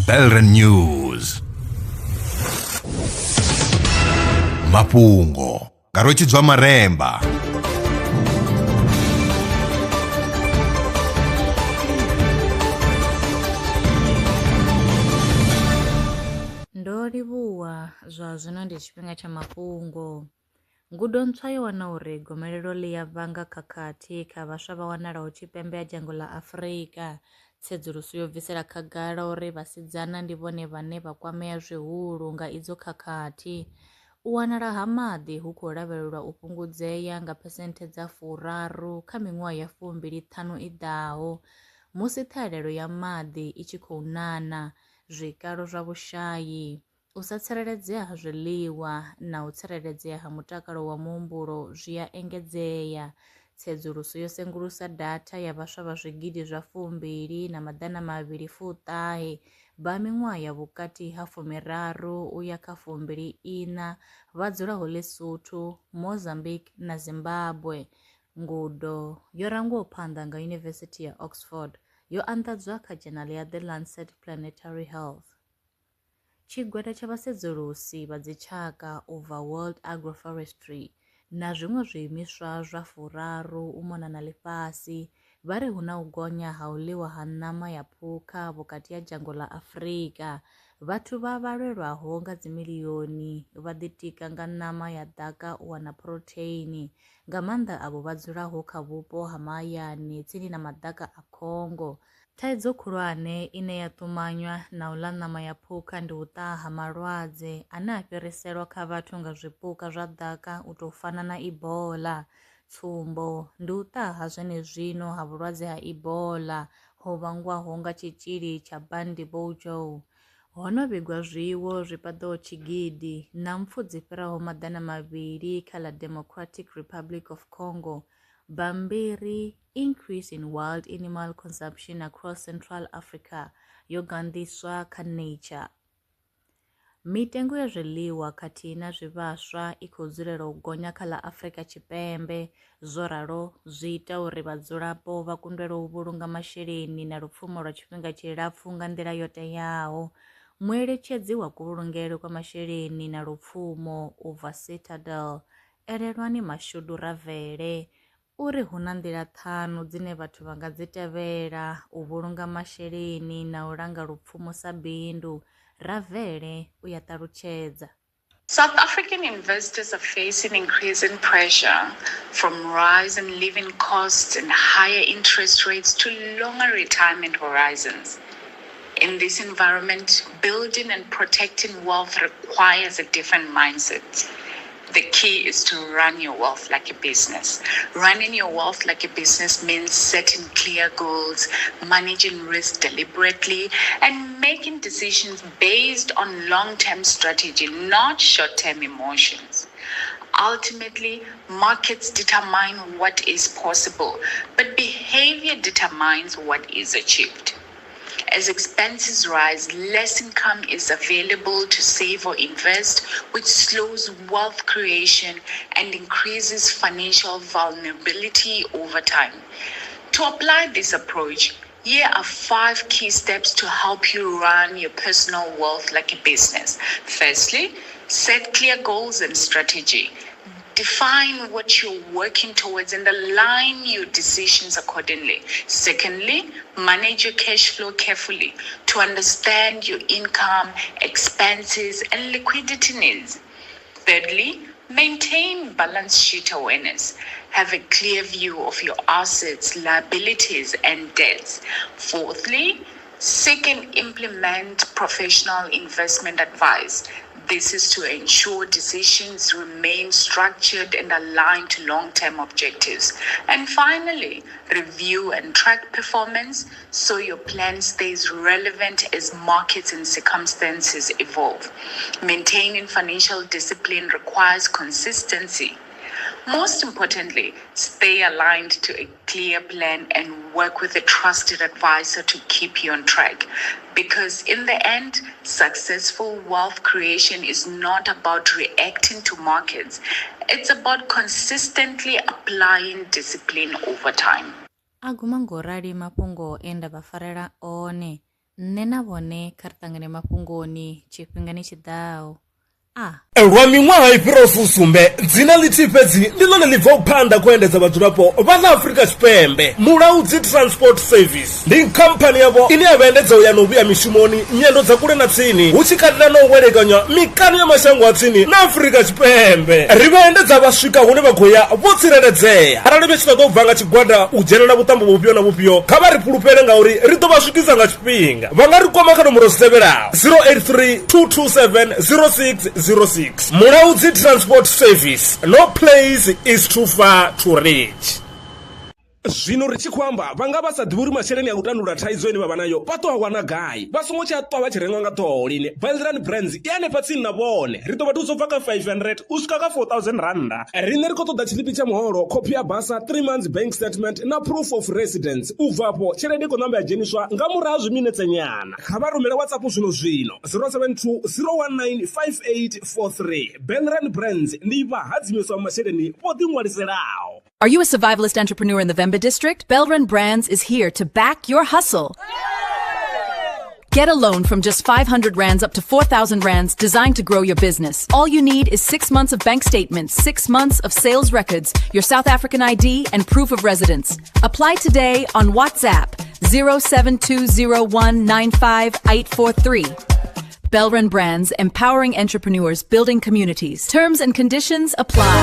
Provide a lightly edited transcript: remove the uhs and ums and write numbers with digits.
Belren News. Mafhungo nga Rwetshidzwa Maremba. Ndo livhuwa zwa zwino ndi tshifhinga tsha mafhungo. Ngudo ntswa yo wana uri gomelelo ḽi ya vhanga khakhathi kha vhaswa vha wanalaho tshipembe ha dzhango ḽa Afrika. Tsedzuluso yo bvisela khagala uri vhasidzana ndi vhone vhane vha kwamea zwihulu nga idzo khakhathi. U wanala ha maḓi hu khou lavhelelwa u fhungudzea nga phesenthe dza 30 kha miṅwaha ya 25 i ḓaho, musi ṱhahelelo ya maḓi i tshi khou nana, zwikalo zwa vhushai, U sa tsireledzea ha zwiḽiwa na u tsireledzea ha mutakalo wa muhumbulo zwi a engedzea. Tsedzuluso yo sengulusa datha ya vhaswa vha zwigidi zwa 2 290 vha miṅwaha ya vhukati ha 30 u ya kha 24 vha dzulaho Lesotho, Mozambique na Zimbabwe. Ngudo, yo rangwaho phanḓa nga Yunivesithi ya Oxford, yo anḓadzwa kha dzhenala ya The Lancet Planetary Health. Tshigwada tsha vhasedzulusi vha dzitshaka u bva World Agroforestry na zwiṅwe zwiimiswa zwa furaru u mona na ḽifhasi vha ri hu na u gonya ha u ḽiwa ha ṋama ya phukha vhukati ha dzhango ḽa Afrika. Vhathu vha vhalelwaho nga dzimiḽioni vha ḓitika nga ṋama ya ḓaka u wana phurotheini, nga maanḓa avho vha dzulaho kha vhupo ha mahayani tsini na maḓaka a Congo. Thaidzo khulwane ine ya ṱumanywa na u ḽa ṋama ya phukha ndi u ṱaha ha malwadze ane a fhiriselwa kha vhathu nga zwipuka zwa ḓaka u tou fana na Ebola. Tsumbo ndi u ṱaha ha zwenezwino ha vhulwadze ha Ebola ho vhangwaho nga tshitzhili tsha Bundibugyo. Ho no vhigwa zwiwo zwi paḓaho tshigidi na mpfu dzi fhiraho 200 kha ḽa Democratic Republic of Congo. Bammbiri Increase in Wild Animal Consumption Across Central Africa yo ganḓiswa kha Nature. Mitengo ya zwiḽiwa khathihi na zwivhaswa i khou dzulela u gonya kha ḽa Afrika Tshipembe, zwo ralo zwi ita uri vhadzulapo vha kundelwe u vhulunga masheleni na lupfumo lwa tshifhinga tshilapfu nga nḓila yo teaho. Mueletshedzi wa kuvhulungele kwa masheleni na lupfumo u bva Citadel, Elelwani Mashudu Ravele, U ri hu na nḓila ṱhanu dzine vhathu vha nga dzi tevhela u vhulunga masheleni na u langa lupfumo sa bindu. Ravele u ya ṱalutshedza. South African investors are facing increasing pressure from rise in living costs and higher interest rates to longer retirement horizons. In this environment, building and protecting wealth requires a different mindset. The key is to run your wealth like a business. Running your wealth like a business means setting clear goals, managing risk deliberately, and making decisions based on long term strategy, not short term emotions. Ultimately, markets determine what is possible, but behavior determines what is achieved. As expenses rise, less income is available to save or invest, which slows wealth creation and increases financial vulnerability over time. To apply this approach, here are five key steps to help you run your personal wealth like a business. Firstly, set clear goals and strategy. Define what you're working towards and align your decisions accordingly. Secondly, manage your cash flow carefully to understand your income, expenses, and liquidity needs. Thirdly, maintain balance sheet awareness. Have a clear view of your assets, liabilities, and debts. Fourthly, seek and implement professional investment advice. This is to ensure decisions remain structured and aligned to long term objectives. And finally, review and track performance so your plan stays relevant as markets and circumstances evolve. Maintaining financial discipline requires consistency. Most importantly, stay aligned to a clear plan and work with a trusted advisor to keep you on track. Because in the end, successful wealth creation is not about reacting to markets, it's about consistently applying discipline over time. A guma ngo rali mafhungo e nda vha farela one. Nṋe na vhone kha ri ṱangane mafhungoni tshifhingani tshi ḓaho. A. Lwa miṅwaha i fhiraho fusumbe, dzina ḽithihi fhedzi ndi ḽone ḽi bvaho phanḓa kha u endedza vhadzulapo vha ḽa Afrika Tshipembe. Mulaudzi Transport Service ndi khamphani yavho ine ya vha endedza u ya na u vhuya mishumoni, nyendo dza kule na tsini, hu tshi katela na u welekanywa mikano ya mashango a tsini na Afrika Tshipembe. Ri vha endedza vha swika hune vha khou ya vho tsireledzea. Arali vha tshi ṱoḓa u bva nga tshigwada u dzhenela vhuṱambo vhufhio na vhufhio, kha vha ri fhulufhele ngauri ri ḓo vha swikisa nga tshifhinga. Vha nga ri kwama kha nomboro dzi tevhelaho, 083 227 0606. Mulaudzi Transport Service, no place is too far to reach. Zwino ri tshi khou amba vha nga vha sa ḓivhi uri masheleni a u tandulula thaidzo ine vha vha nayo vha ḓo a wana gai. Vha songo tsha ṱwa vha tshi rengwa nga ṱhoho lini. Belran Brands i hanefha tsini na vhone. Ri ḓo vha thusa u bva kha 500 u swika kha 4000 rannda. Riṋe ri khou ṱoḓa tshiḽipi tsha muholo, khophi ya basa, 3 months bank statement na proof of residence. U bva afho tshelede i khou namba ya dzheniswa nga murahu ha zwiminetse nyana. Kha vha rumele WhatsApp zwino zwino 072 019 5843. Belran Brands ndi vhahadzimiswa masheleni vho ḓiṅwaliselaho. Are you a survivalist entrepreneur in the Vhembe district? Belrun Brands is here to back your hustle. Get a loan from just 500 rands up to 4,000 rands designed to grow your business. All you need is 6 months of bank statements, 6 months of sales records, your South African ID, and proof of residence. Apply today on WhatsApp 0720195843. Belrun Brands, empowering entrepreneurs, building communities. Terms and conditions apply.